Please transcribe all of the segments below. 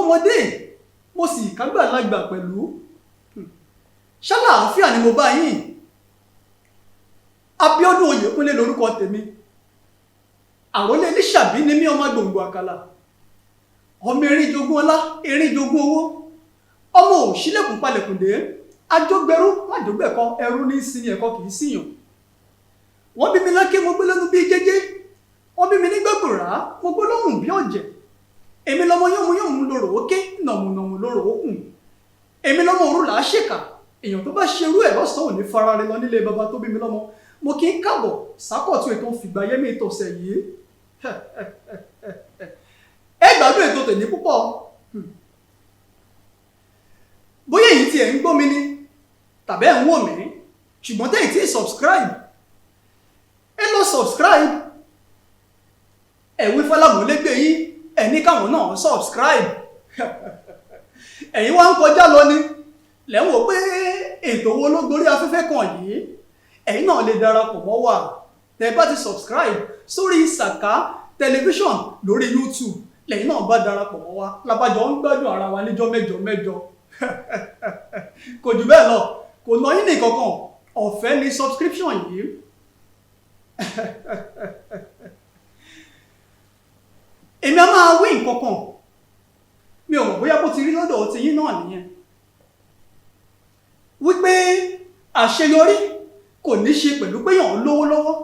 Kọ́mọdé, mo sì kágbàlagbà pẹ̀lú. Ṣàlàáfíà ni mo bá yín. Abíọ́dún Oyèkúnlé lórúkọ tèmi. Àrólé Lísàbí ni mí, ọmọ gbòǹgbò àkàlà, ọmọ erin jogún ọlá, erin jogún owó, ọmọ òṣìlẹ̀kùn palẹ̀kùndé, ajógbẹrú májógbẹ̀kọ, ẹrú ní sinmi ẹ̀kọ́ kì í síyàn. Wọ́n bí mi lákè, mo gbé lẹ́nu bíi jẹ́jẹ́. Wọ́n bí mi ní gbẹ́gbòrá, mo gbé lóhùn bí ọ̀jẹ̀. Èmi lọmọ yọ̀mùyọ̀mù lorò ókè, nàmùnàmù lorò ókùn. Èmi lọmọ òru là á ṣèkà. Èèyàn tó bá ṣerú ẹ̀ lọ́sàn-án ò ní fara rẹ lọ nílé baba tó bí mi lọ́mọ. Mo kì í káàbọ̀ sákọ̀tún ètò Fìgbàyẹmí ìtọ̀sẹ̀ yìí. Ẹ gbádùn ètò tèmi púpọ̀. Bóyá èyí tí ẹ̀ ń gbọ́ mi ni tàbí ẹ̀ ń wò mí, ṣùgbọ́n tẹ́yìn tí subscribe, ẹ lọ subscribe. Ẹ wí fọlámùlégbè yín, ẹ ní káwọn náà subscribe. Ẹ̀yin wá ń kọjá lọ ni lẹ́ ń wò pé ètò wo ló gorí afẹ́fẹ́ kan yìí. Ẹ̀yin náà lè darapọ̀ mọ́ wa. Tẹ́ bá ti subscribe sórí Sàká Tẹlifíṣọ̀n lórí YouTube, lẹ́yìn náà bá darapọ̀ mọ́ wa, lábàjọ́ ń gbádùn ara wa níjọ́ mẹ́jọ mẹ́jọ. Kò jù bẹ́ẹ̀ lọ, kò ná yín nìkankan, ọ̀fẹ́ ni subscription yìí. Èmi a máa wí nǹkan kan, mi ò mọ̀ bóyá bó ti rí lọ́dọ̀ ti yín náà nìyẹn, wípé àṣeyọrí kò ní ṣe pẹ̀lú pé yàn ń lówó lọ́wọ́,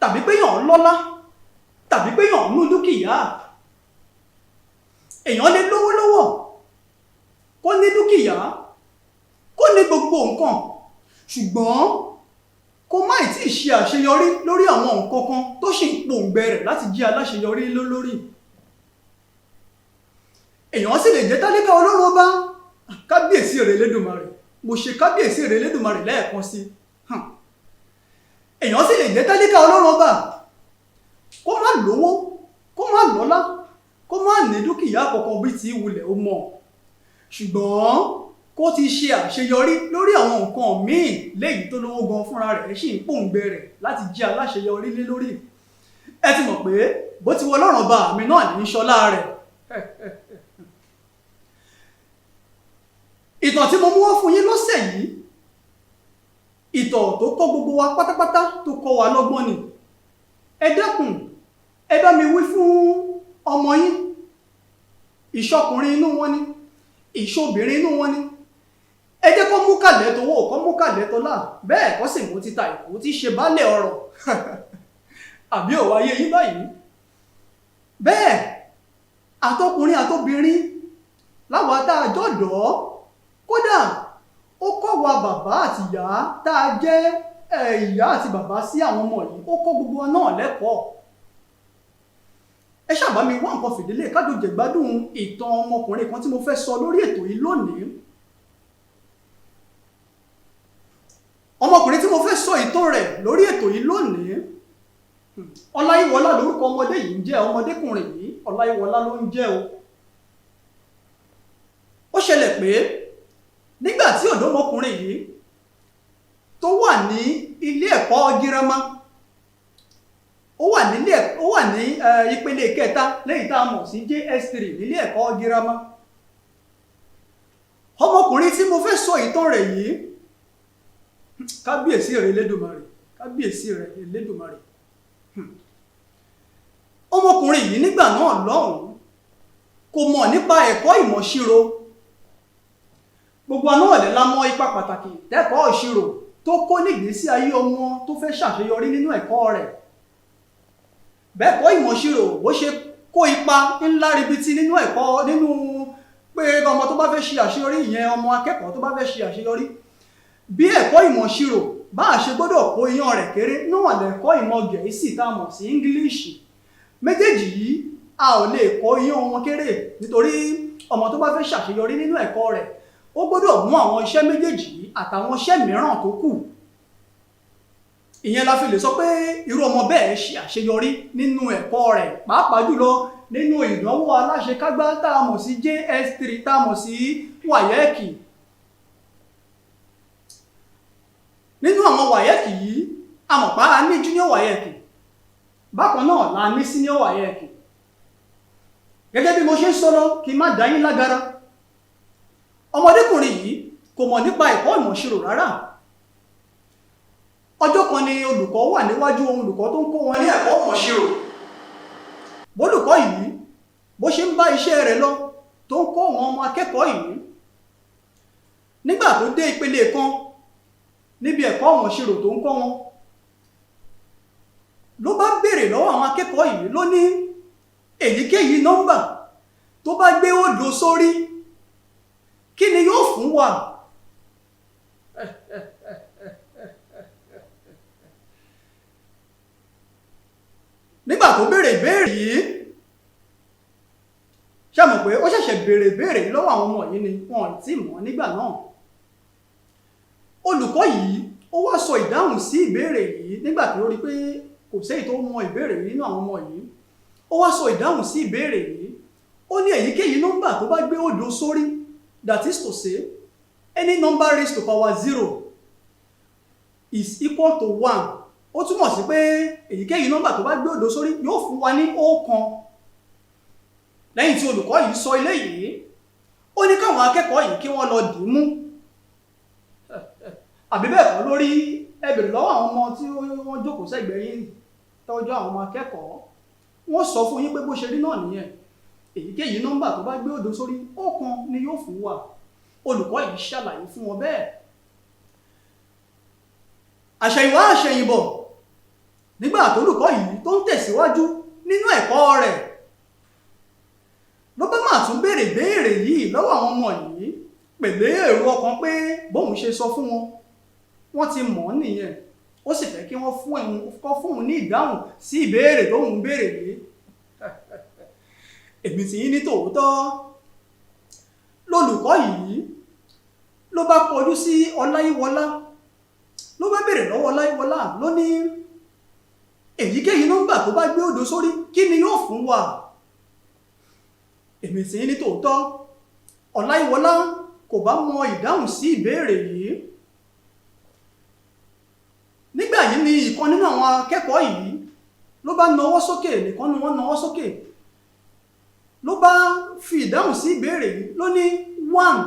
tàbí pé yàn ń lọ́lá, tàbí pé yàn ń ní dúkìá. Èèyàn lè lówó lọ́wọ́, kó ní dúkìá, kó ní gbogbo nǹkan, ṣùgbọ́n kó má ì tí ì ṣe àṣeyọrí lórí àwọn nǹkan kan tó sì ń pòǹgbẹ rẹ̀ láti jẹ́ aláṣeyọrí lórí. Èèyàn sì lè jẹ́ tálíkà Ọlọ́run ọba. Kábíyèsí rẹ̀ Elédùmarè, mo ṣe kábíyèsí rẹ̀ Elédùmarè lẹ́ẹ̀kan sí. Èèyàn sì lè jẹ́ tálíkà Ọlọ́run ọba, kó má lówó, kó má lọ́lá, kó má ní dúkìá kankan bí ti wulẹ̀ ó mọ̀, ṣùgbọ́n kó ti ṣe àṣeyọrí lórí àwọn nǹkan míì léyìí tó lówó gan fúnra rẹ̀ sì ń pòǹgbẹ rẹ̀ láti jẹ́ aláṣeyọrí lé lórí. Ẹ ti mọ̀ pé bó ti wọ Ọlọ́run ọba mi náà ní í ṣọlá rẹ̀. Ìtàn tí mo mú wá fún yín lọ́sẹ̀ yìí, ìtàn tó kọ́ gbogbo wa pátápátá, tó kọ́ wa lọ́gbọ́n ni. Ẹ dákun, ẹ bá mi wí fún ọmọ yín, ìṣọkùnrin inú wọn ni, ìṣobìnrin inú wọn ni, ẹ jẹ́ kó mú kàlẹ́ tówó, kó mú kàlẹ́ tọ́lá, bẹ́ẹ̀ kó sì mú títa ìkó tí ṣe baálẹ̀ ọ̀rọ̀. Àbí òwò ayé yín báyìí? Bẹ́ẹ̀ àtọkùnrin àtobìnrin láwa tá a jọ̀dọ̀, kódà ó kọ́ wa bàbá àti ìyá tá a jẹ́ ìyá àti bàbá sí àwọn ọmọ yìí, ó kọ́ gbogbo wọn náà lẹ́kọ̀ọ́. Ẹ ṣàbá mi wá nǹkan fìdílé kájọ jẹ̀gbádùn ìtàn ọmọkùnrin kan tí mo fẹ́ sọ lórí ètò yìí lónìí. Ọmọkùnrin tí mo fẹ́ sọ ìtàn rẹ̀ lórí ètò yìí lónìí, Ọláyíwọlá lórúkọ ọmọdé yìí ń jẹ́. Ọmọdékùnrin yìí, Ọláyíwọlá ló ń jẹ́ o. Ó ṣẹlẹ̀ pé nígbà tí ọ̀dọ́mọkùnrin yìí tó wà ní ilé ẹ̀kọ́ girama, ó wà ní ìpele kẹta lẹ́yìn tá a mọ̀ sí JS3 nílé ẹ̀kọ́ girama. Ọmọkùnrin tí mo fẹ́ sọ ìtàn rẹ̀ yìí, kábíyèsí rẹ̀ Elédùmarè, kábíyèsí rẹ̀ Elédùmarè. Ọmọkùnrin yìí nígbà náà lọ́hùn-ún kò mọ̀ nípa ẹ̀kọ́ ìmọ̀ ìṣirò. Gbogbo àná ọ̀lẹ́ la mọ̀ ipa pàtàkì tẹ́kọ̀ọ́ ìṣirò tó kó nígbésí ayé ọmọ tó fẹ́ ṣàṣeyọrí nínú ẹ̀kọ́ rẹ̀. Bẹ́ẹ̀ kọ́ ìmọ̀ ìṣirò bó ṣe kó ipa ńlá ribiti nínú ẹ̀kọ́, nínú pé ọmọ tó bá fẹ́ ṣe àṣeyọrí, ìyẹn ọmọ akẹ́kọ̀ọ́ tó bá fẹ́ ṣe àṣeyọrí, bí ẹ̀kọ́ ìmọ̀ ìṣirò bá a ṣe gbọ́dọ̀ kó iyán rẹ̀ kéré náà lẹ̀kọ́ ìmọ̀ Gẹ̀ẹ́sì tá a mọ̀ sí English. Méjèèjì yìí a ò lè kó iyán wọn kéré, nítorí ọmọ tó bá fẹ́ ṣàṣeyọrí nínú ẹ̀kọ́ rẹ̀ ó gbọ́dọ̀ mú àwọn iṣẹ́ méjèèjì yìí àtàwọn iṣẹ́ mìíràn tó kù. Ìyẹn la fi lè sọ pé irú ọmọ bẹ́ẹ̀ ṣe àṣeyọrí nínú ẹ̀kọ́ rẹ̀, pàápàá jùlọ nínú ìdánwò aláṣekágbá tá a mọ̀ sí JS3, tá a mọ̀ sí wáyẹ́ẹ̀kì. Nínú àwọn wáyẹ́ẹ̀kì yìí, a mọ̀ pé a ní junior wáyẹ́ẹ̀kì, bákan náà la ní senior wáyẹ́ẹ̀kì. Gẹ́gẹ́ bí mo ṣe ń sọ lọ, kí n má dá yín lágara, ọmọdékùnrin yìí kò mọ̀ nípa ẹ̀kọ́ ìmọ̀ṣirò rárá. Ọjọ́ kan ni olùkọ́ wà níwájú ohun olùkọ́ tó ń kọ́ wọn ní ẹ̀kọ́ ìmọ̀ṣirò. Bólùkọ́ yìí bó ṣe ń bá iṣẹ́ rẹ̀ lọ tó ń kọ́ àwọn ọmọ akẹ́kọ̀ọ́ yìí, nígbà tó dé ìpele kan níbi ẹ̀kọ́ ìmọ̀ṣirò tó ń kọ́ wọn, ló bá béèrè lọ́wọ́ àwọn akẹ́kọ̀ọ́ yìí, ló ní èyíkéyìí nọ́mbà tó bá gbé òdo sórí, kí ni yóò fún wa? Nígbà tó béèrè ìbéèrè yìí, ṣé mọ̀ pé ó ṣẹ̀ṣẹ̀ béèrè ìbéèrè yìí lọ́wọ́ àwọn ọmọ yìí ni, wọn ò tí mọ̀ nígbà náà. Olùkọ́ yìí ó wá sọ ìdáhùn sí ìbéèrè yìí nígbà tó rí pé kò séyìí tó mọ ìbéèrè yìí nínú àwọn ọmọ yìí. Ó wá sọ ìdáhùn sí ìbéèrè yìí, ó ní èyíkéyìí nọ́mbà tó bá gbé òdo sórí, that is to say any number raised to power 0 is equal to 1. Ó túmọ̀ sí pé èyíkéyìí nọ́mbà tó bá gbé òdo sórí yóò fún wa ní ọ̀kan. Lẹ́yìn tí olùkọ́ yìí sọ eléyìí, ó ní káwọn akẹ́kọ̀ọ́ yìí kí wọ́n lọ dì í mú. Àbí bẹ́ẹ̀ kọ́ lórí, ẹ bèrè lọ́wọ́ àwọn ọmọ tí wọ́n jókòó sẹ́gbẹ̀ẹ́ yín tọ́jú àwọn ọmọ akẹ́kọ̀ọ́, wọ́n sọ fún yín pé bó ṣe rí náà nìyẹn. Èyíkéyìí nọ́mbà tó bá gbé òdo sórí ọ̀kan ni yóò fún wa. Olùkọ́ yìí ṣàlàyé fún wọn bẹ́ẹ̀. Àṣẹ̀yìnwá àṣẹ̀yìnbọ̀, nígbà tólùkọ́ yìí tó ń tẹ̀síwájú nínú ẹ̀kọ́ rẹ̀, ló bá máa tún béèrè béèrè yìí lọ́wọ́ àwọn ọmọ yìí pẹ̀lú èrò ọkàn pé bóun ṣe sọ fún wọn, wọ́n ti mọ̀ ọ́ nìyẹn. Ó sì fẹ́ kí wọ́n fún òun ní ìdáhùn sí ìbéèrè tóun béèrè yìí. Èmi ti yín ní tòótọ́. Lólùkọ́ yìí ló bá kọjú sí Ọláyíwọlá, ló bá béèrè lọ́wọ́ Ọláyíwọlá, ló ní èyíkéyìí nọ́mbà tó bá gbé òdo sórí, kí ni yóò fún wa? Èmi ti yín ní tòótọ́. Ọláyíwọlá kò bá mọ ìdáhùn sí ìbéèrè yìí. Nígbà yìí ni ìkan nínú àwọn akẹ́kọ̀ọ́ yìí ló bá nawọ́ sókè, nìkan ni wọ́n nawọ́ sókè, ló bá fi ìdáhùn sí ìbéèrè yìí, ló ní 1.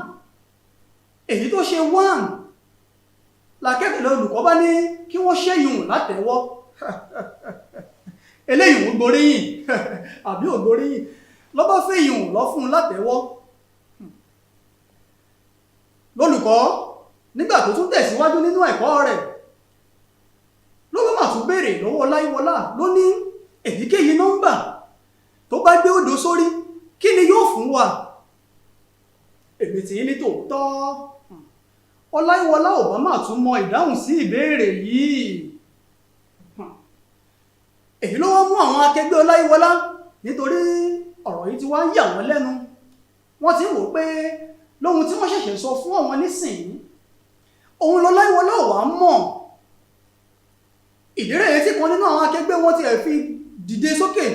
Èyí tó ṣe 1 làkẹ́kọ̀ọ́ olùkọ́ bá ní kí wọ́n ṣẹ́yìn látẹ̀wọ́. Eléyìí ń gboríyìn àbí ò gboríyìn, ló bá fẹ́yìn lọ fún un látẹ̀wọ́. Lólùkọ́ nígbà tó tún tẹ̀síwájú nínú ẹ̀kọ́ rẹ̀, ló bá mà tún béèrè lọ́wọ́ Ọláyíwọlá, ló ní èyíkéyìí nọ́mbà tó bá gbé òdo sórí, kí ni yóò fún wa? Èmi tí ní tòótọ́. Ọláyíwọlá ò bá mà tún mọ ìdáhùn sí ìbéèrè yìí. Èyí ló wá mú àwọn akẹgbẹ́ Ọláyíwọlá, nítorí ọ̀rọ̀ yìí ti wá ń yà wọ́n lẹ́nu. Wọ́n ti ń wò pé lóhun tí wọ́n ṣẹ̀ṣẹ̀ sọ fún àwọn nísìnyí, òun lọláyíwọlá ò wá mọ̀. Ìdí rèé tí kan nínú àwọn akẹgbẹ́ wọn ti ẹ̀ fi dìde sókè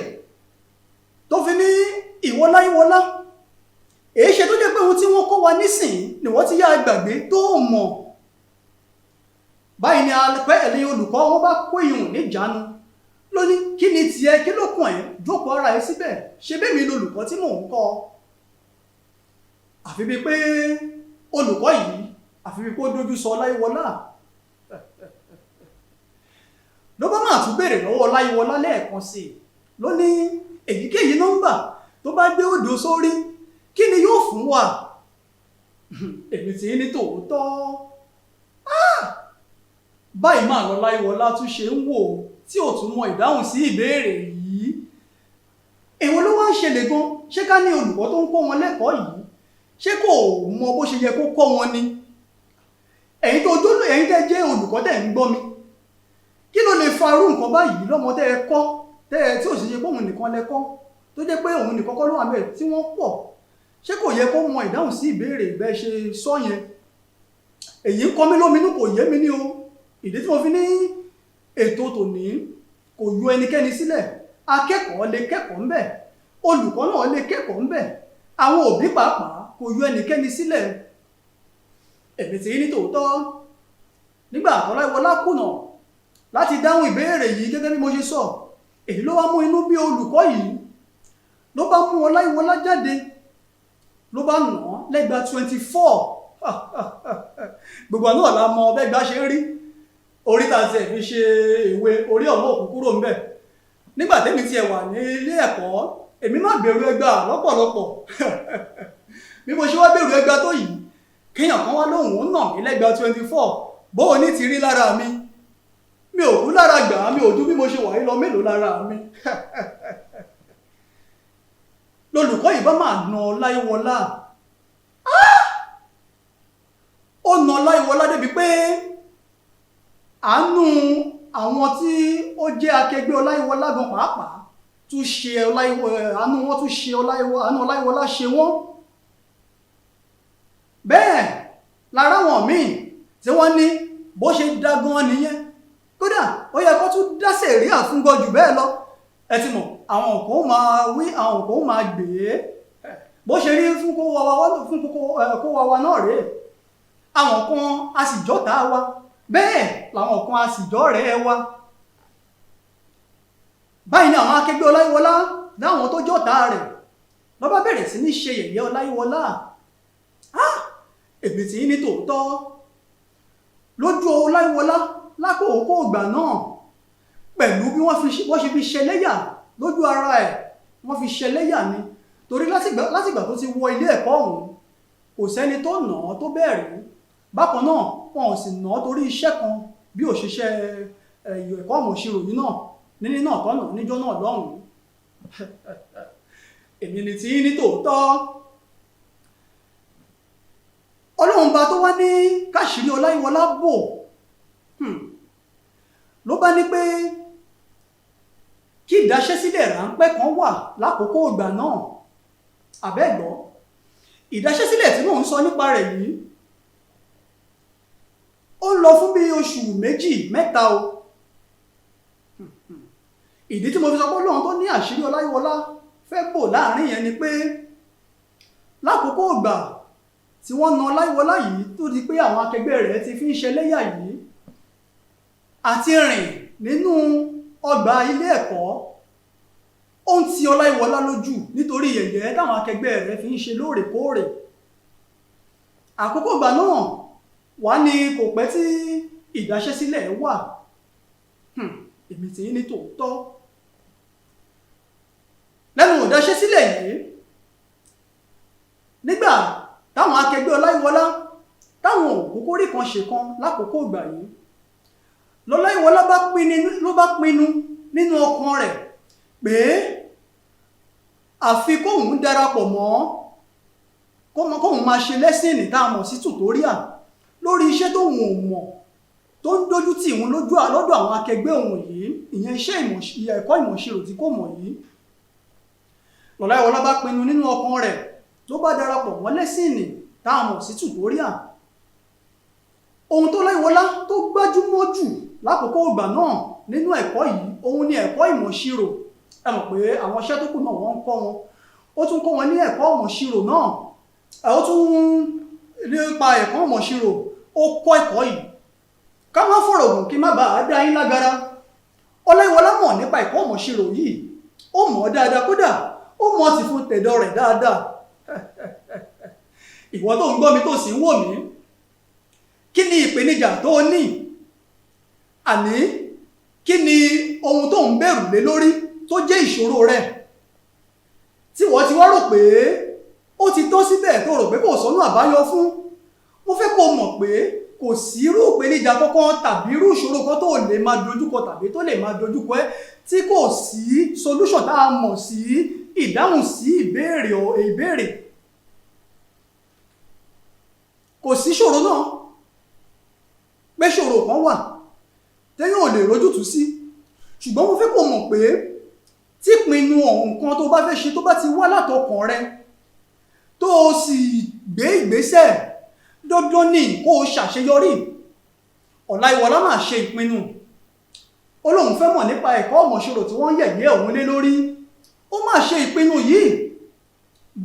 tó fi ní ìwọ Láyíwọlá, èyí ṣe tó jẹ́ pé ohun tí wọ́n kọ́ wa nísìnyí ni wọ́n ti yá gbàgbé tó mọ̀. Báyìí ni alẹ́ ẹ̀lẹ́ olùkọ́ wọn bá kó ìhùn níjàánu, ló ní kí ni tiẹ̀, kí ló kàn ẹ́, jókòó ara ẹ síbẹ̀, ṣe bẹ́ẹ̀ mi lolùkọ́ tí mò ń kọ́. Àfi bíi pé olùkọ́ yìí, àfi bíi pé ó dojú sọ Láyíwọlá. Ló bá máa tún béèrè lọ́wọ́ Láyíwọlá lẹ́ẹ̀kan sí i, ló ní èyíkéyìí nọ́mbà tó bá gbé òdo sórí, kí ni yóò fún wa? Èmi tí ní tòótọ́. Báyìí máa lọ Láyíwọlá tún ṣe ń wò tí ò tún mọ ìdáhùn sí ìbéèrè yìí. Èwo ló wá ń ṣẹlẹ̀ gan? Ṣé ká ní olùkọ́ tó ń kọ́ wọn lẹ́kọ̀ọ́ yìí, ṣé kò mọ bó ṣe yẹ kó kọ́ wọn ni? Ẹ̀yin tó jóló, ẹ̀yin tẹ́ jẹ́ olùkọ́ tẹ́ ń gbọ́ mi, kí ló lè fa irú nǹkan báyìí lọ́mọ tẹ́ ẹ kọ́, tẹ́ ẹ tí ò sì ṣe pé òun nìkan lẹ kọ́, tó jẹ́ pé òun nìkan kọ́ ló wà bẹ́ẹ̀ tí wọ́n pọ̀? Ṣé kò yẹ kó mọ ìdáhùn sí ìbéèrè bẹ́ẹ̀ ṣe sọ yẹn? Èyí ń kọ mí lóminú, kò yé mi ní o. Ìdí tí mo fi ní ètò tòní kò yọ ẹnikẹ́ni sílẹ̀. Akẹ́kọ̀ọ́ lè kẹ́kọ̀ọ́ ńbẹ̀, olùkọ́ náà lè kẹ́kọ̀ọ́ ńbẹ̀, àwọn òbí pàápàá kò yọ ẹnikẹ́ni sílẹ̀. Èmi tí ní tòótọ́. Nígbà Tọ́láyíwọlá kùnà láti dáhùn ìbéèrè yìí gẹ́gẹ́ bí mo ṣe sọ, èyí ló wá mú inú bí olùkọ́ yìí. Ló bá mú Ọláyíwọlá jáde, ló bá nà án lẹ́gba 24. Gbogbo àná la mọ bẹ́gbà ṣe ń rí orí tá a tiẹ̀ fi ṣe ìwé orí ọ̀mọ́ òkú kúrò ńbẹ̀. Nígbà tẹ́mi tiẹ̀ wà ní ilé ẹ̀kọ́, èmi má bẹ̀rù ẹgbà lọ́pọ̀lọpọ̀. Bí mo ṣe wá bẹ̀rù ẹgbà tó yìí, kéèyàn kan wá lóhùn ó nà mí lẹ́gba 24, bó o ní ti rí lára mi? Mi ò kú lára gbà á, mi ò dún bí mo ṣe wà yìí lọ, mélòó lára mi? Lolùkọ́ yìí bá máa nà Ọláyíwọlá. Ó nà Ọláyíwọlá débi pé àánú àwọn tí ó jẹ́ akẹgbẹ́ Ọláyíwọlá gan pàápàá tún ṣe àánú wọn tún ṣe àánú Ọláyíwọlá ṣe wọ́n. Bẹ́ẹ̀ lára wọn míì tí wọ́n ní bó ṣe dá gan nìyẹn, kódà ó yẹ kó tún dá sẹ̀ríà fún gan jù bẹ́ẹ̀ lọ. Ẹ ti mọ̀, àwọn kò máa wí, àwọn kò máa gbé bó ṣe rí fún kó wa náà rèé. Àwọn kan a sì jọ́ta wa, bẹ́ẹ̀ làwọn kan a sì jọ́rẹ̀ẹ́ wa. Báyìí ni àwọn akẹgbẹ́ Ọláyíwọlá láwọn tó jọ́ta rẹ̀ ló bá bẹ̀rẹ̀ sí ní ṣe yẹ̀yẹ́ Ọláyíwọlá. Èmi tí ní tòótọ́ lójú Ọláyíwọlá lákòókò ìgbà náà, pẹ̀lú bí wọ́n ṣe fi ṣẹlẹ́yà lójú ara ẹ̀, wọ́n fi ṣẹlẹ́yà ni. Torí látìgbà tó ti wọ ilé ẹ̀kọ́ ọ̀hún, kò sẹ́ni tó nà án tó bẹ́ẹ̀ rí. Bákan náà wọn ò sì nà án torí iṣẹ́ kan bí òṣìṣẹ́ ẹ̀kọ́ ọ̀mọ̀ ìṣirò yìí náà níní náà tọ́nà níjọ́ náà lọ́hùn-ún. Èmi ni tí ní tòótọ́. Ọlọ́run bá tó wá ní káṣírí Ọláyíwọlá bò ló bá ní pé kí ìdáṣẹ́sílẹ̀ ráńpẹ́ kan wà lákòókò ìgbà náà. Àbẹ́ẹ̀gbọ́, ìdáṣẹ́sílẹ̀ tí mò ń sọ nípa rẹ̀ yìí ó lọ fún bí oṣù 2 mẹ́ta o. Ìdí tí mo fi sọ pé Ọlọ́run tó ní àṣírí Ọláyíwọlá fẹ́ bò láàrin yẹn ni pé lákòókò ìgbà tí wọ́n na Ọláyíwọlá yìí tó di pé àwọn akẹgbẹ́ rẹ̀ ti fi ń ṣẹlẹ́yà yìí, àti rìn nínú ọgbà ilé ẹ̀kọ́ ó ń ti Ọláyíwọlá lójú nítorí yẹ̀yẹ́ táwọn akẹgbẹ́ rẹ̀ fi ń ṣe lóòrèkóòrè. Àkókò ìgbà náà wà ní kò pẹ́ tí ìdáṣẹ́sílẹ̀ wà. Èmi tí ní tòótọ́. Lẹ́nu ìdáṣẹ́sílẹ̀ yìí, nígbà táwọn akẹgbẹ́ Ọláyíwọlá táwọn òkúkú rí kan ṣe kan lákòókò ìgbà yìí, lọ́láyíwọlá ló bá pinnu nínú ọkàn rẹ̀ pé àfi kóun darapọ̀ mọ́ kóun máa ṣe lẹ́sìnì tá a mọ̀ sí tutorial lórí iṣẹ́ tóun ò mọ̀ tó ń dojú tì òun lọ́dọ̀ àwọn akẹgbẹ́ òun yìí, ìyẹn iṣẹ́ ẹ̀kọ́ ìmọ̀ ìṣirò tí kò mọ̀ yìí. Lọ́láyíwọlá bá pinnu nínú ọkàn rẹ̀ ló bá darapọ̀ mọ́ lẹ́sìnì tá a mọ̀ sí tutorial. Ohun tó Ọláyíwọlá tó gbájúmọ́ jù lákòókò ìgbà náà nínú ẹ̀kọ́ yìí, òun ni ẹ̀kọ́ ìmọ̀ ìṣirò. Ẹ mọ̀ pé àwọn iṣẹ́ tó kù náà wọ́n ń kọ́ wọn, ó tún kọ́ wọn ní ẹ̀kọ́ ìmọ̀ ìṣirò náà. Ó tún nípa ẹ̀kọ́ ìmọ̀ ìṣirò, ó kọ́ ẹ̀kọ́ yìí. Ká má fọ̀rọ̀ gùn kí má bàa dá yín lágara. Ọláyíwọlá mọ̀ nípa ẹ̀kọ́ ìmọ̀ ìṣirò yìí, ó mọ̀ dáadáa, kódà ó mọ̀ ti fún tẹ̀dọ̀ rẹ̀ dáadáa. Ìwọ tó ń gbọ́ mi tó sì ń wò mí, kí ni ìpèníjà tó o ní? Àní kí ni ohun tó ń bẹ̀rù lé lórí tó jẹ́ ìṣòro rẹ̀ tí wọ́n ti wá rò pé ó ti tán síbẹ̀, tó rò pé kò sọ́nà àbáyọ fún? Mo fẹ́ kó mọ̀ pé kò sí irú ìpèníjà kankan tàbí irú ìṣòro kan tó lè máa dojúkọ tàbí tó lè máa dojúkọ ẹ́ tí kò sí solution tá a mọ̀ sí ìdáhùn sí ìbéèrè. Kò sí ṣòro náà pé ṣòro kan wà téèyàn ò lè rójútùú sí, ṣùgbọ́n mo fẹ́ kó mọ̀ pé tí ìpinnu nǹkan tó bá fẹ́ ṣe tó bá ti wá látọkàn rẹ tó o sì gbé ìgbésẹ̀, dandan ni kó o ṣàṣeyọrí. Ọláyíwọlá máa ṣe ìpinnu, ó lóun fẹ́ mọ̀ nípa ẹ̀kọ́ ìmọ̀ ìṣirò tí wọ́n yẹ̀yẹ́ òun lé lórí. Ó máa ṣe ìpinnu yìí,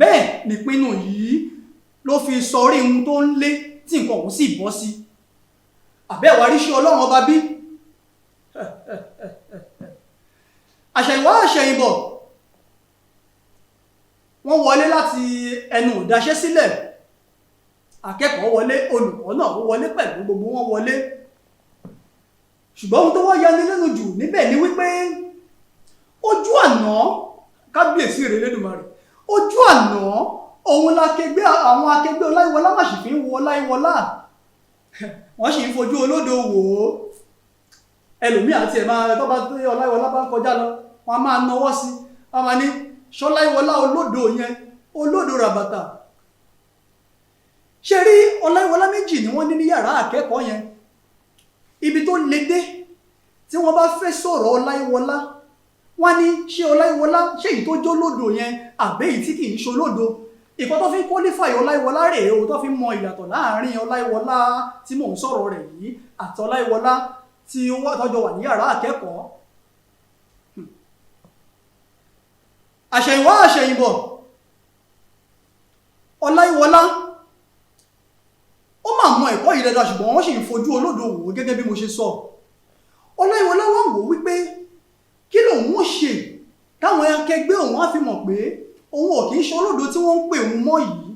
bẹ́ẹ̀ nípinnu yìí ló fi sọrí ohun tó ń lé tí nǹkan òun sì bọ́ sí. Àbẹ́ẹ̀wá ríṣẹ́ Ọlọ́run ọba bí. Àṣẹ̀yìnwá àṣẹ̀yìnbọ̀, Wọ́n wọlé láti ẹnu ìdáṣẹ́ sílẹ̀. Akẹ́kọ̀ọ́ wọlé, olùkọ́ náà wọlé pẹ̀lú, gbogbo wọn wọlé. Ṣùgbọ́n ohun tó wá yani lẹ́nu jù níbẹ̀ ni wípé ojú àná, kábíyèsí rẹ̀ Elédùmarè, ojú àná òun lakẹgbẹ́, àwọn akẹgbẹ́ Ọláyíwọlá má sì fi ń wo Ọláyíwọlá, wọ́n sì ń fojú olódo wò ó. Ẹlòmíì àti ẹ̀ máa tó bá tó Ọláyíwọlá bá ń kọjá lọ, wọ́n á máa nawọ́ sí, wọ́n máa ní ṣọláyíwọlá olódo yẹn, olódo ràbàtà. Ṣe rí Ọláyíwọlá méjì ni wọ́n ní ní yàrá akẹ́kọ̀ọ́ yẹn. Ibi tó le dé, tí wọ́n bá fẹ́ sọ̀rọ̀ Ọláyíwọlá, wọ́n ní ṣé Ọláyíwọlá, ṣé èyí tó jó lódo yẹn àbẹ́ èyí tí kì í ṣolódo? Ìkan tó fi ń qualify Ọláyíwọlá rèé o, tó fi ń mọ ìyàtọ̀ láàrin Ọláyíwọlá tí mò ń sọ̀rọ̀ rẹ̀ yìí àti Ọláyíwọlá tí ó tọ́jọ́ wà ní yàrá akẹ́kọ̀ọ́. Àṣẹ̀yìnwá àṣẹ̀yìnbọ̀, Ọláyíwọlá ó máa mọ ẹ̀kọ́ yìí dáadáa, ṣùgbọ́n wọ́n sì ń fojú olódo wò ó gẹ́gẹ́ bí mo ṣe sọ. Ọláyíwọlá wá wò ó wípé kí lòun ó ṣe táwọn akẹgbẹ́ òun á fi mọ̀ pé òun ò kì í ṣe olódo tí wọ́n ń pè òun mọ́ yìí.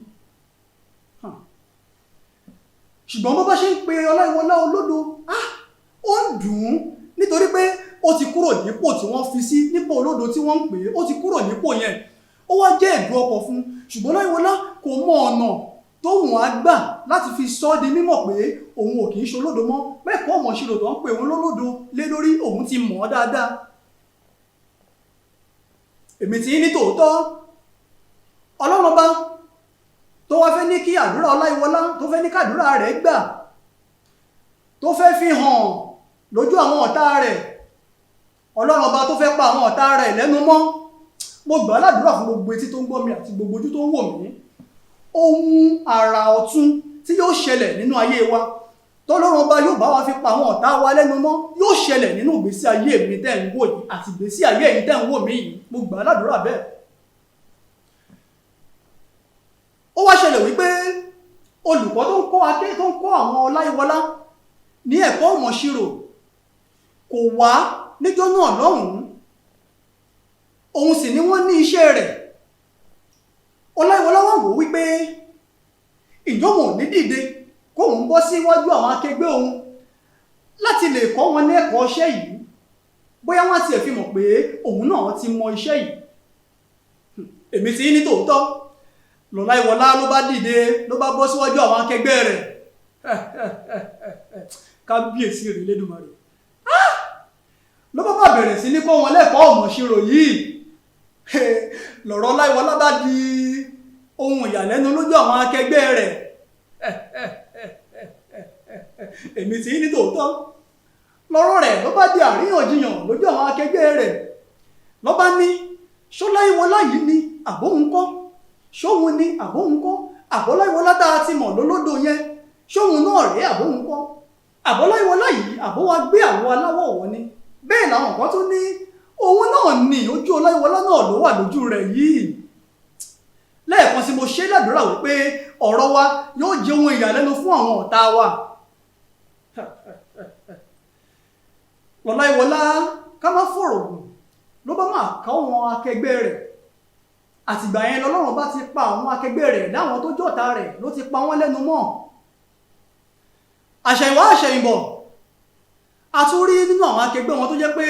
Ṣùgbọ́n bó bá ṣe ń pe Ọláyíwọlá olódo, ó ń dùn ún, nítorí pé ó ti kúrò nípò tí wọ́n fi sí, nípò olódo tí wọ́n ń pè é, ó ti kúrò nípò yẹn, ó wá jẹ́ ẹ̀dùn ọkọ̀ fún un. Ṣùgbọ́n Ọláyíwọlá kò mọ ọ̀nà tóun á gbà láti fi sọ ọ́ di mímọ̀ pé òun ò kì í ṣe olódo mọ́, bẹ́ẹ̀ kọ́ ọmọ ìṣirò tó ń pè òun lólódo lé lórí, òun ti mọ̀ ọ́ dáadáa. Èmi ti ní tòótọ́, Ọlọ́run bá tó wá fẹ́ ní kí àdúrà Ọláyíwọlá, tó fẹ́ ní kàdúrà rẹ̀ gbà, tó fẹ́ fi hàn lójú àwọn ọ̀tá rẹ̀, Ọlọ́run ọba tó fẹ́ pa àwọn ọ̀tá rẹ̀ lẹ́nu mọ́, mo gbà á ládùúrà fún gbogbo etí tó ń gbọ́ mi àti gbogbo ojú tó ń wò mí, ohun àrà ọ̀tun tí yóò ṣẹlẹ̀ nínú ayé wa, tọ́lọ́run ọba yóò bá wa fi pa àwọn ọ̀tá wa lẹ́nu mọ́, yóò ṣẹlẹ̀ nínú ìgbésí ayé mi tẹ́ ń wò yìí àti ìgbésí ayé yìí tẹ́ ń wò mí yìí. Mo gbà á ládùúrà bẹ́ẹ̀. Ó wá ṣẹlẹ̀ wípé olùkọ́ tó ń kọ́ akẹ́ tó ń kọ́ àwọn Ọláyíwọlá ní ẹ̀kọ́ ìmọ̀ṣirò kò wá níjọ́ náà lọ́hùn-ún, òun sì ni wọ́n ní iṣẹ́ rẹ̀. Ọláyíwọlá wá wò wípé ìjọ́wọ̀n ò ní dìde kóun bọ́ síwájú àwọn akẹgbẹ́ òun láti lè kọ́ wọn ní ẹ̀kọ́ iṣẹ́ yìí, bóyá wọ́n á tiẹ̀ fi mọ̀ pé òun náà ti mọ iṣẹ́ yìí. Èmi ti ní tòótọ́, Lọ́láyíwọlá ló bá dìde, ló bá bọ́ síwájú àwọn akẹgbẹ́ rẹ̀. Kábíyèsí rẹ̀ Elédùmarè, ló bá bẹ̀rẹ̀ sí ní kọ́ wọn lẹ́kọ̀ọ́ ìmọ̀ṣirò yìí. Lọ̀rọ̀ Ọláyíwọlá bá di ohun ìyàlẹ́nu lójú àwọn akẹgbẹ́ rẹ̀. Èmi ti ní tòótọ́, lọ́rọ̀ rẹ̀ ló bá di àríyànjiyàn lójú àwọn akẹgbẹ́ rẹ̀. Ló bá ní ṣọláyíwọlá yìí ni àbóhun kọ́, ṣóhun ni àbóhun kọ́, àbọ́láyíwọlá tá a ti mọ̀ lólódo yẹn, ṣóhun náà rèé àbóhun kọ́, àbọ́láyíwọlá yìí àbó wa gbé àwọ̀ aláwọ̀ wọ̀ ni. Bẹ́ẹ̀ làwọn kan tún ní òun náà ní ojú Ọláyíwọlá náà ló wà lójú rẹ̀ yìí. Lẹ́ẹ̀kan sí mo ṣe ládùúrà wípé ọ̀rọ̀ wa yóò jẹ́ ohun ìyàlẹ́nu fún àwọn ọ̀tá wa. Ọláyíwọlá ká má fọ̀rọ̀ gùn ló bá máa ká àwọn akẹgbẹ́ rẹ̀. Àtìgbà yẹn lọ́lọ́run bá ti pa àwọn akẹgbẹ́ rẹ̀ láwọn tó jọ̀tá rẹ̀ ló ti pa wọ́n lẹ́nu mọ́. Àṣẹ̀yìnwá àṣẹ̀yìnbọ̀, a tún rí nínú àwọn akẹgbẹ́ wọn tó jẹ́ pé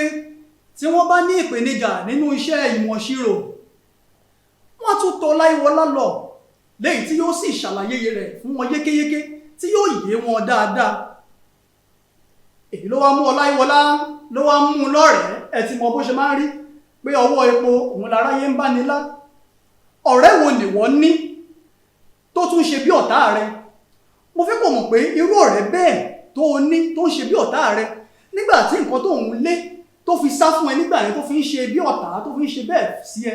tí wọ́n bá ní ìpèníjà nínú iṣẹ́ ìmọ̀ṣirò, wọ́n tún tọ̀ Ọláyíwọlá lọ, léyìí tí yóò sì ṣàlàyé rẹ̀ fún wọn yékéyéké tí yóò yé wọn dáadáa. Èyí ló wá mú Ọláyíwọlá, ló wá mú un lọ́rẹ̀ẹ́. Ẹ ti mọ bó ṣe máa ń rí pé ọwọ́ epo òun láráyé ń bá ní lá. Ọ̀rẹ́ wo nìwọ ní tó tún ṣe bí ọ̀tá rẹ? Mo fẹ́ kó mọ̀ pé irú ọ̀rẹ́ bẹ́ẹ̀ tó o ní tó ń ṣe bí ọ̀tá rẹ, nígbà tí nǹkan tó ń lé tó fi sá fún ẹ nígbà yẹn, tó fi ń ṣe bí ọ̀tá, tó fi ń ṣe bẹ́ẹ̀ sí ẹ,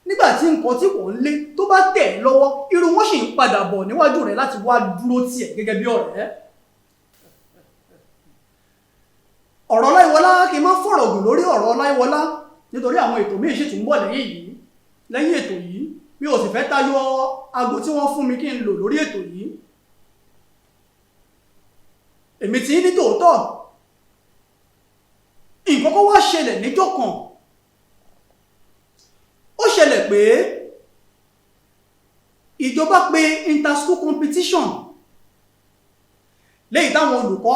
nígbà tí nǹkan tí wọ́n ń lé tó bá tẹ̀ ẹ́ lọ́wọ́, irú wọn sì ń padà bọ̀ níwájú rẹ láti wá dúró tì ẹ́ gẹ́gẹ́ bí ọ̀rẹ́. Ọ̀rọ̀ Ọláyíwọlá, kí n má fọ̀rọ̀ gùn lórí ọ̀rọ̀ Ọláyíwọlá nítorí àwọn ètò míì sì tún ń bọ̀ lẹ́yìn yìí, lẹ́yìn ètò yìí, mi ò sì fẹ́ tayọ aago tí wọ́n fún mi kí n lò lórí ètò yìí. Èmi ti ní tòótọ́, nǹkan kan wá ṣẹlẹ̀ níjọ́ kan. Ó ṣẹlẹ̀ pé Ìjọba pè inter-school competition léyìí táwọn olùkọ́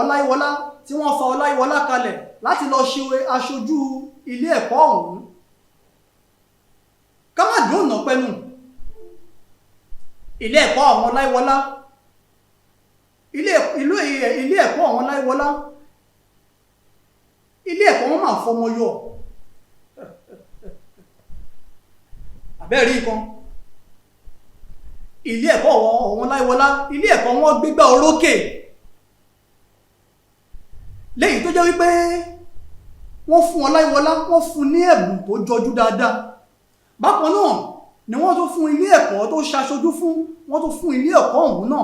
Ọláyíwọlá tí wọ́n fa Ọláyíwọlá kalẹ̀ láti lọ ṣe aṣojú ilé ẹ̀kọ́ ọ̀hún. Ká má dùn ọ̀nà pẹ́nu, ilé ẹ̀kọ́ àwọn Ọláyíwọlá, ilé ẹ̀kọ́ àwọn Ọláyíwọlá, ilé ẹ̀kọ́ wọn máa fọmọ yọ. Àbẹ́ẹ̀rí nǹkan, ilé ẹ̀kọ́ àwọn Ọláyíwọlá, ilé ẹ̀kọ́ wọn gbégbá orókè léyìí tó jẹ́ wípé wọ́n fún Ọláyíwọlá, wọ́n fún ní ẹ̀bùn tó jọjú dáadáa. Bákan náà ni wọ́n tó fún ilé ẹ̀kọ́ tó ṣaṣojú fún, wọ́n tó fún ilé ẹ̀kọ́ ọ̀hún náà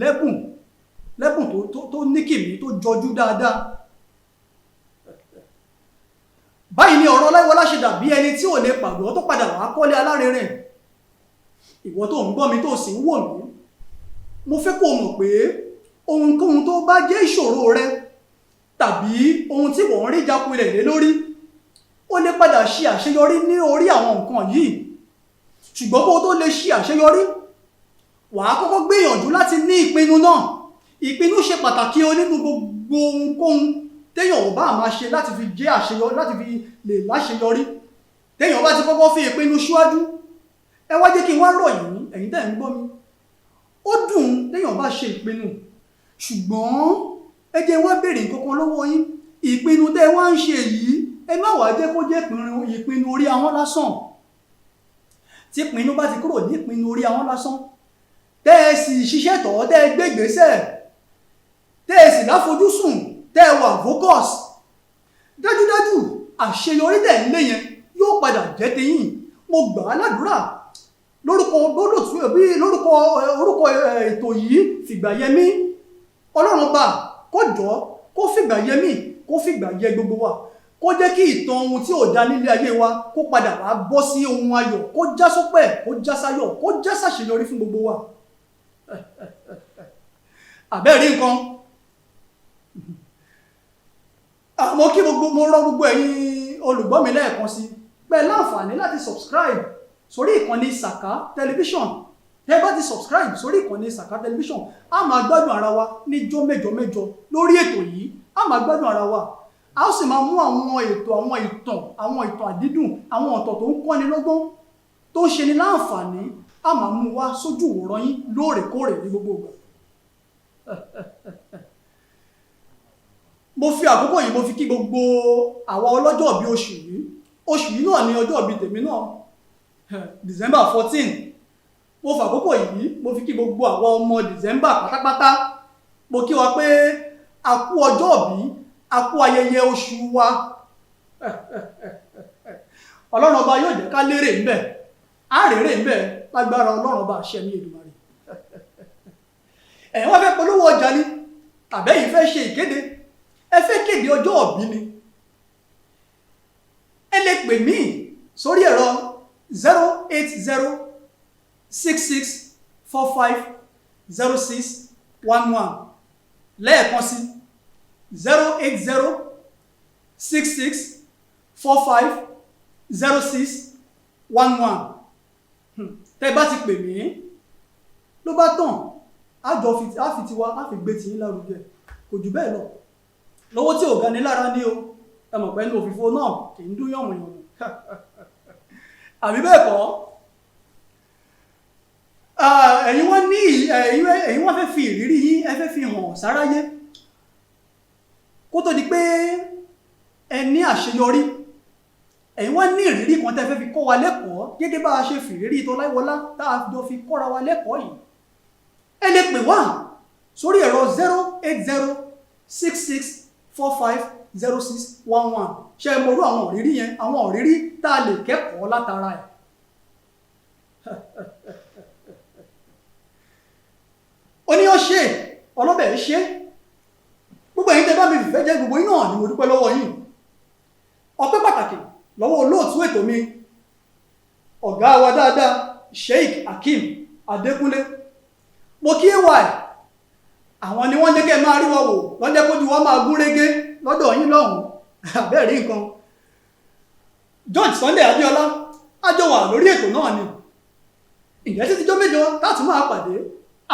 lẹ́bùn tó níkìmí tó jọjú dáadáa. Báyìí ni ọ̀rọ̀ Ọláyíwọlá ṣe dàbí ẹni tí ò lè pàgọ́ tó padà wá kọ́lé alárinrin. Ìwọ tó ń gbọ́ mi tó sì ń wò mí, mo fẹ́ kó o mọ̀ pé ohunkóhun tó bá jẹ́ ìṣòro rẹ tàbí ohun tí wọ́n ń rí jákulẹ̀ lé lórí, ó lè padà ṣe àṣeyọrí ní orí àwọn nǹkan yìí. Ṣùgbọ́n kó o tó lè ṣe àṣeyọrí, wàá kọ́kọ́ gbìyànjú láti ní ìpinnu náà. Ìpinnu ṣe pàtàkì o nínú gbogbo ohunkóhun téèyàn ò bá máa ṣe láti fi jẹ́ àṣeyọrí, láti fi lè láṣeyọrí. Téèyàn bá ti kọ́kọ́ fi ìpinnu síwájú, ẹ wá jẹ́ kí n wá rọ̀ yín, ẹ̀yin tẹ́ ń gbọ́ mi. Ó dùn téèyàn bá ṣe ìpinnu, ṣùgbọ́n ẹ jẹ́ wá béèrè nǹkan kan lọ́wọ́ yín. Ìpinnu tẹ́ wá ń ṣe yìí, ẹ má wàá jẹ́ kó jẹ́ ìpinnu orí ahọ́n lásán. Tí ìpinnu bá ti kúrò ní ìpinnu orí ahọ́n lásán, tẹ́ ẹ sì ṣiṣẹ́ tọ̀, tẹ́ ẹ gbé ìgbésẹ̀, tẹ́ ẹ sì láfojúsùn, tẹ́ ẹ wà focus, dájúdájú àṣeyọrí tẹ̀ ń lé yẹn yóò padà jẹ́ tiyín. Mo gbà á ládùúrà lórúkọ lórúkọ orúkọ ètò yìí, Fìgbà Yẹmí. Ọlọ́run bá kó jọ kó fìgbà yẹmí, kó fìgbà yẹ gbogbo wa, kó jẹ́ kí ìtàn ohun tí ò dá nílé ayé wa kó padà wá bọ́ sí ohun ayọ̀, kó já sọ́pẹ́, kó já sáyọ̀, kó já sàṣeyọrí fún gbogbo wa. Àbẹ́ẹ̀rí nǹkan. Àmọ́ kí gbogbo, mo rọ gbogbo ẹ̀yin olùgbọ́ mi lẹ́ẹ̀kan sí pé láǹfààní láti subscribe sórí ìkànnì Sàká Tẹlifíṣọ̀n. Tẹ́ bá ti subscribe sórí ìkànnì Sàká Tẹlifíṣọ̀n, a máa gbádùn ara wa níjọ́ mẹ́jọ mẹ́jọ lórí ètò yìí. A máa gbádùn ara wa, a ó sì máa mú àwọn ètò, àwọn ìtàn, àwọn ìtàn àdídùn, àwọn ọ̀tọ̀ tó ń kọ́ni lọ́gbọ́n, tó ń ṣe ni láǹfààní, a máa mú wá sójú ìwòran yín lóòrèkóòrè ní gbogbo ìgbà. Mo fi àkókò yìí, mo fi kí gbogbo àwa ọlọ́jọ́ ìbí oṣù yìí. Oṣù yìí náà ni ọjọ́ ìbí tèmi náà, December 14. Mo fàkókò yìí, mo fi kí gbogbo àwa ọmọ December pátápátá. Mo kí wa pé a kú ọjọ́ ìbí, a kú ayẹyẹ oṣù wa. Ọlọ́run ọba yóò jẹ́ ká lérè ńbẹ̀, á rèrè ńbẹ̀ lágbára Ọlọ́run ọba àṣẹ ní Èdùmàrè. Ẹ̀yin wá fẹ́ polówó ọjà ni, tàbí ẹ̀yin fẹ́ ṣe ìkéde, ẹ fẹ́ kéde ọjọ́ ìbí ni, ẹ lè pè mí sórí ẹ̀rọ 080 66 45 06 11. Lẹ́ẹ̀kan sí 080 66 45 06 11. Tẹ́ bá ti pè mí ló bá tàn, á jọ fi tiwa, á fi gbé tiyín lárugẹ, kò jù bẹ́ẹ̀ lọ. Lọ́wọ́ tí ò ga ní lára ní o, ẹ mọ̀ pé inú òfìfo náà kì í dún yànmùyànmù, àbí bẹ́ẹ̀ kọ́? Ẹ̀yin wọ́n ní, ẹ̀yin wọ́n fẹ́ fi ìrírí yín, ẹ fẹ́ fi hàn sáráyé kó tó di pé ẹ ní àṣeyọrí. Ẹ̀yin wọ́n ní ìrírí kan tẹ́ fẹ́ fi kọ́ wa lẹ́kọ̀ọ́, gẹ́gẹ́ bá a ṣe fi ìrírí Tọ́láyíwọlá tá a jọ fi kọ́ra wa lẹ́kọ̀ọ́ yìí. Ẹ lè pè wá sórí ẹ̀rọ 080 66 45 06 11. Ṣé ẹ mọ̀rú àwọn ìrírí yẹn, àwọn ìrírí tá a lè kẹ́kọ̀ọ́ látara ẹ̀? Oníyàn ṣe, ọlọ́bẹ̀ ṣe, gbogbo ẹ̀yin tẹ́ bá mi fìfẹ́ jẹ́ gbogbo yín náà ni mo dúpẹ́ lọ́wọ́ yín. Ọpẹ́ pàtàkì lọ́wọ́ olóòtú ètò mi, ọ̀gá wa dáadáa Sheikh Hakeem Adékúnlé. Mo kí ay, àwọn ni wọ́n jẹ́ kẹ́ máa rí wa wò, lọ́jẹ́ kójú wa máa gún régé lọ́dọ̀ yín lọ́hùn-ún. Àbẹ́ẹ̀ rí nǹkan. George Sunday Adéọlá á jọ wà lórí ètò náà ni. Ìyẹn títí jọ́ mẹ́jọ táàtún máa pàdé.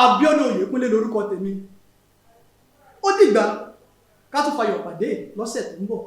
Abíọ́dún Oyèkúnlé lórúkọ tèmi. Ó dìgbà ká tún fayọ̀ pàdé lọ́sẹ̀ tó ń bọ̀.